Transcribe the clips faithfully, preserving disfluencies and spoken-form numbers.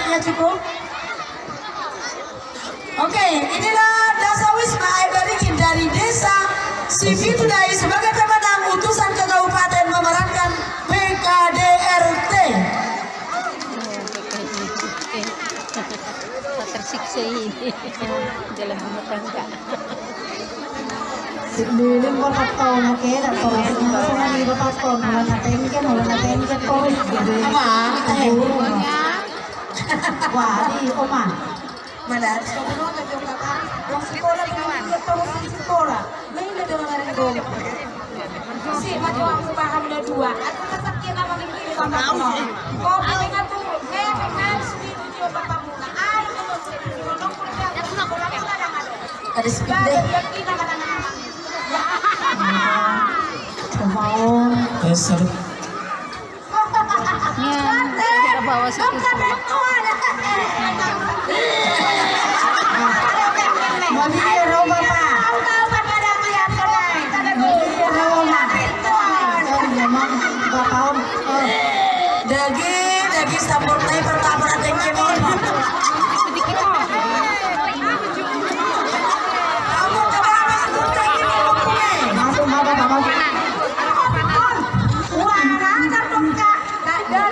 Ya, cukup. Oke, inilah Dasawisma Aek Baringin dari Desa Sipitudai sebagai pemenang utusan ke kabupaten memerankan P K D R T. Tersiksa ini dalam rumah tangga. Lilin bapak tau na kena, terus na sama di bapak tau, mula na tengke, mula na tengke, terus jadi. Apa? Eh. Wah, di oma. Mana? Sekolah, sekolah, sekolah. Ini dia dengan ada. Si, maju aku paham na dua. Aku tetap kira mami kiri mama. Kau pilih aku. Saya pengen sini dia bapak mula. Ada speed deh. Dasar. Nian, kita bawa situ semua. Dagi, dagi sampurna pertama na tengke.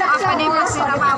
Apa nih, masih apa?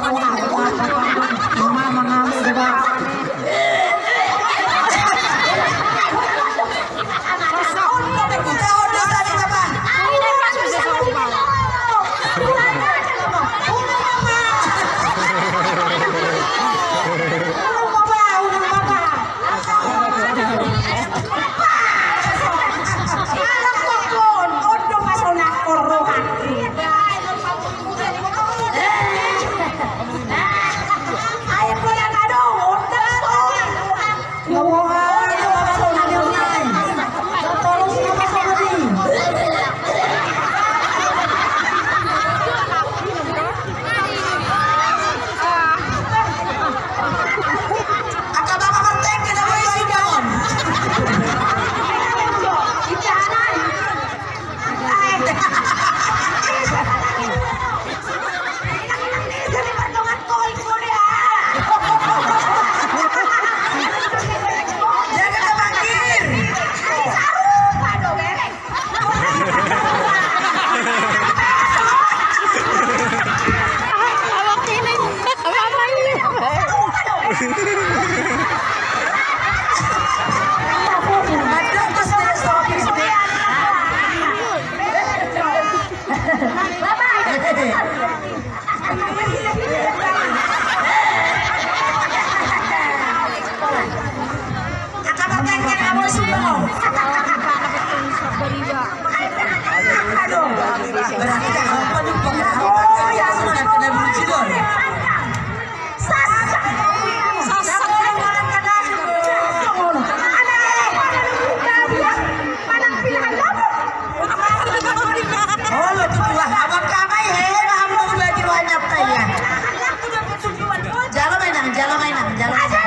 Jalo ma inang, jalo ma inang, jalo ma inang.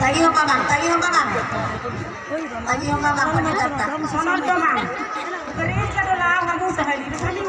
Tagihon ma, Amang, tagihon ma, Amang. Tagihon ma, Amang, panitia. Songon on do, Amang. Gereja do laho hamu sahali do kami.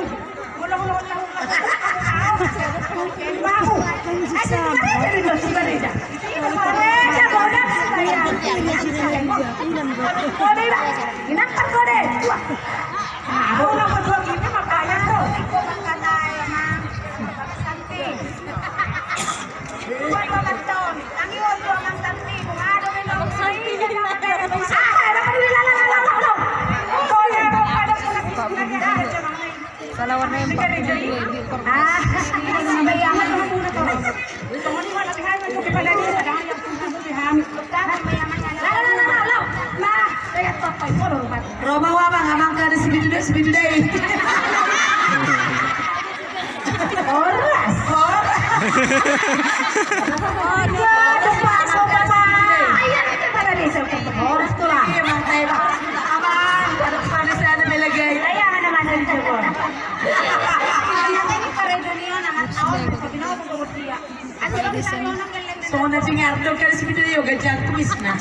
Ah, bayangan lu, lu, lu. Itu mau di mana, di mana, di mana, di mana? Lah, lah, lah, lah, lah. Nah, saya tokoh, itu rumah. Roma wa, Bang, amang ka di sini duduk, sini duduk. Horas. Horas. Ya, depan, Bapak. Ayo, kita pada desa. Horas tuh lah. Iya, Bang, saya, Bang. Abang, ada kepala desa, ada bela gaya. Saya ada masa di Jogja. Ini para dunia, nama tahu, tapi nama tuh dia. Songon na dengar do kan si video yo gajang kumis na.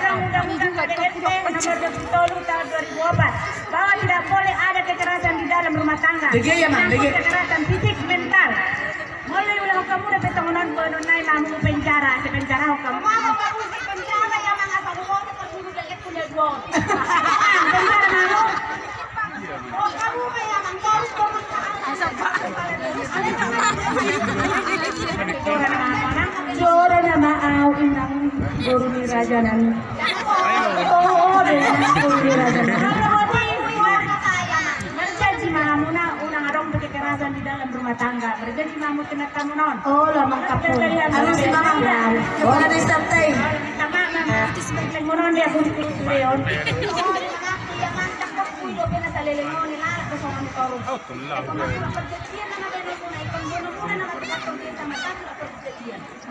Undang-undang K D R T nomor dua puluh tolu tahun dua ribu empat, bahwa tidak boleh ada kekerasan di dalam rumah tangga. Bege ya, Mang, bege. Kekerasan fisik, mental. Molo diulang kamu udah petongonan bonon nai mamu penjara, di penjara kamu. Mau kamu di penjara ya, Mang, asal lu mau ketemu di penjara mamu. Jora nama au inang boru ni raja nami. Oh, dengan boru ni raja nami. Berjanji mamu na unang adong kekerasan di dalam rumah tangga. Berjanji mamu kena kamu non. Oh, lamang kapun. Anu si mamang. Kepala desa tei. Sama, Mang. Berjanji mamu non dia pun leon.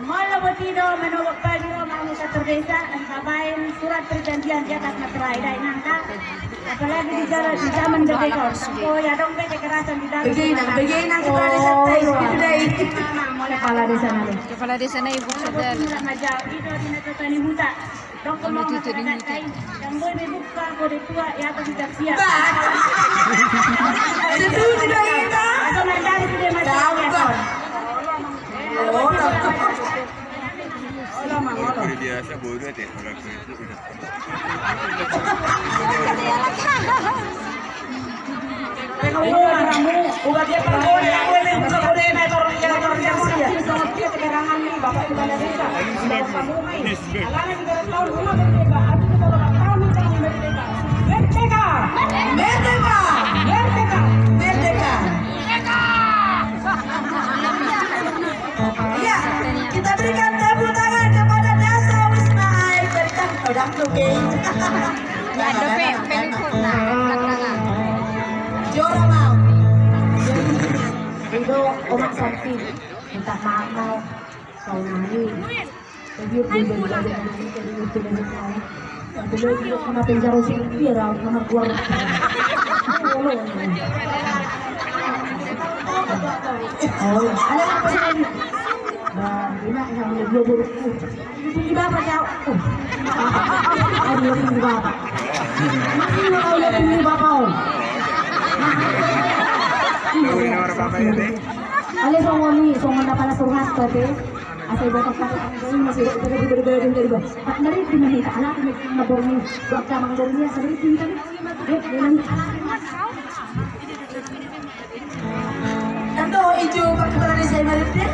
Molo boti do, manogot padi do, mamu sator desa, baen surat perjanjian di atas materai, dai nangka. Apalagi di zaman, di zaman gede kau. Oh ya, dong, bete kekerasan di dalam. Bege nang, bege nang, kepala desa tei, gitu dai. Kepala desa nang. Kepala desa nang, ibu sadar. Molo boti do, di na tani huta. Dong, kalau mau masyarakat kain, yang boleh buka kode tua, ya, atau tidak siap. Bah. Itu tidak kita. Atau mencari tidak masalah. Gampang. Oh, gampang. Luar biasa, bodoh deh, orang itu udah. Merdeka! Merdeka! Merdeka! Merdeka! Ya, kita berikan tepuk tangan kepada Dasa Wisma Air. Berikan, oh, dangdut, oke. Ada pe, peliput, nah, belakangan. Jora mau. Rido, omak Santi. Minta maaf, mau. Kau nari. Jadi, dia dari, dari, dari, dari, dari, dari, dari, dari, dari, dari, dari, dari, Oh, ada apa sih? Nah, ini yang dua boru. Ini bapak jauh. Oh. Aduh, ini bapak. Ini bapak, oh. Ini orang bapak ya, Teh? Ale songon i, songon na pala surhat, Teh. Asal bapak pakai angin masih ada, ada, ada, ada, ada, ada. Tak dari sini, tak ada, ada, ada, ada, ada, ada, ada, ada, ada. Tanto ijo pakai barani saya marit deh.